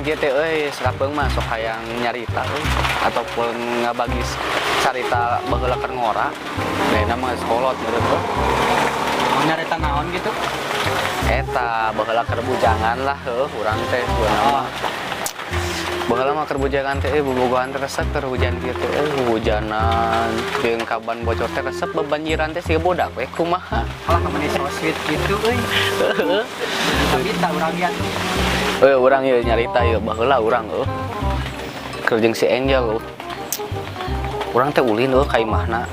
Hujan kieu teh euy, sakapeung mah sok hayang nyarita euy ataupun ngabagi carita baheula keur ngora. Da mah geus kolot meureun heuh. Mau nyarita naon gitu? Eta baheula keur bujangan lah heuh urang teh sebenarnya mah. Baheula mah keur bujangan teh euy, bobogohan teh resep keur hujan kieu teh euy, hujanan jeung kaban bocor teh resep, bebanjiran teh siga budak we kumaha. Alah, kamu so sweet gitu euy. Tapi tak urang ya tuh. Eh, urang ieu nyarita ieu baheula urang euy. Keur jeung si Angel euy. Urang teh ulin euy ka imahna.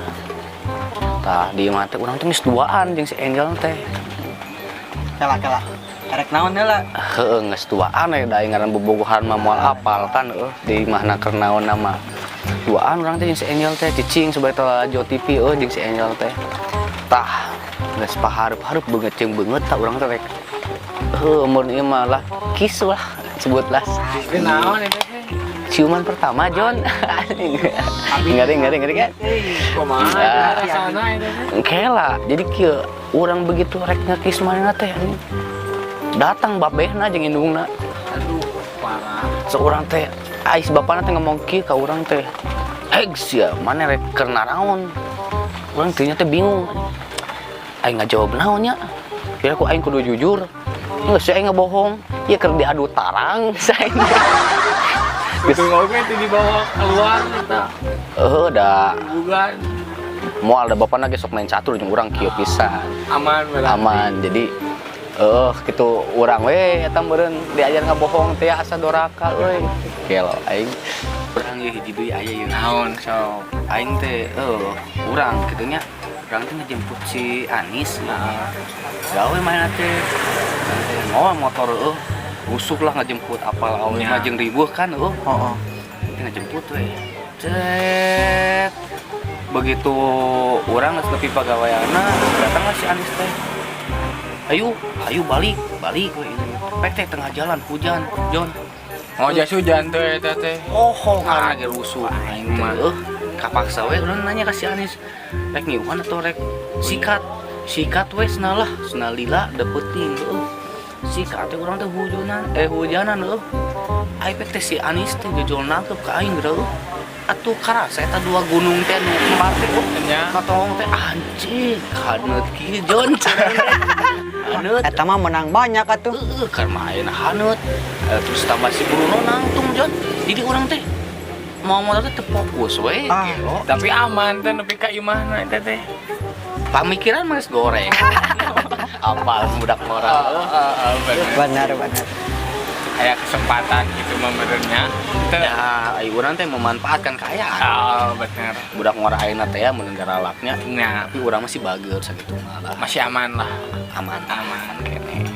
Tah, di imah teh urang teh geus duaan jeung si Angel teh. Kela kela. Erek naon heula? Heueuh, geus duaan we da ngaran bobogohan mah moal apal kan euy di imahna keur naon nama. Duaan urang teh jeung si Angel teh, cicing sebagai lalajo TV euy jeung si Angel teh. Tah, geus pahareup-hareup beungeut jeung beungeut tah urang teh rek heueuh mun ieu mah lah kiss lah, sebutlah. Itu naon itu teh? Ciuman pertama, John. Ngeri ngeri ngeri kan? Kumaha Nah. itu rasana itu teh? Kela, jadi kieu urang begitu rek ngekis manehna teh anjing. Datang babehna jeung indungna. Aduh, parah. Seorang teh ais bapana teh ngomong kieu ka urang teh. "Heg sia, mana rek keur naraon?" Urang teh nya teh bingung. Aing ngajawab naon nya? Kira ku aing kudu jujur. Geus aing ngebohong. Ieu keur diadu tarang saya. Itu oge itu dibawa keluar eta. Heuh da Bukan. Moal da bapana ge sok main catur jeung urang kieu pisan. Aman berarti. Aman. Jadi eh gitu urang we eta meureun diajar ngabohong teh asa doraka euy. Gelo aing. Urang ieu hiji deui aya ieu. Naon sok? Aing teh eh urang kitu nya. Urang teh ngejemput si Anis. Gawe mana teh? Mau motor eueuh. Rusuk lah ngejemput apal awe mah jeung ribuh kan eueuh. Oh. Teh ngejemput we. Cet. Begitu urang geus nepi pagaweanna, datanglah si Anis teh. "Ayo, ayo balik, balik we ini." Pek teh tengah jalan hujan, John. Mau jas hujan tuh eta teh. Oh, karena ge rusuh aing teh. Mah. Eueuh, kapaksa we urang nanya ka si Anis. Rek ngiuhan atau rek sikat? Sikat we cenah lah, cenah lila dapetin heueuh. Sikat teh urang teh hujanan, eh hujanan heueuh. Aing pek teh si Anis teh jojol nangkep ka aing geura. Atuh karasa eta dua gunung teh nu kembar teh oh. Nya. Katong teh anjing, haneut kieu, John. Haneut. Eta mah menang banyak atuh. Heeh, keur main haneut. Eh, terus tambah si Bruno nangtung, John. Jadi urang teh mau motor teh teu fokus we Ah. gelo. Tapi aman teh nepi ka imahna eta teh. Pamikiran mah geus goreng. Apal budak ngora. Heeh, bener. Benar benar. Kayak kesempatan gitu mah benernya. Teu. Ya, ayo urang teh memanfaatkan keayaan. Oh, bener. Budak ngora ayeuna teh ya mun garalaknya. Nah, Tapi urang masih bager sakitu mah lah. Masih aman lah. Aman. Aman. Kene.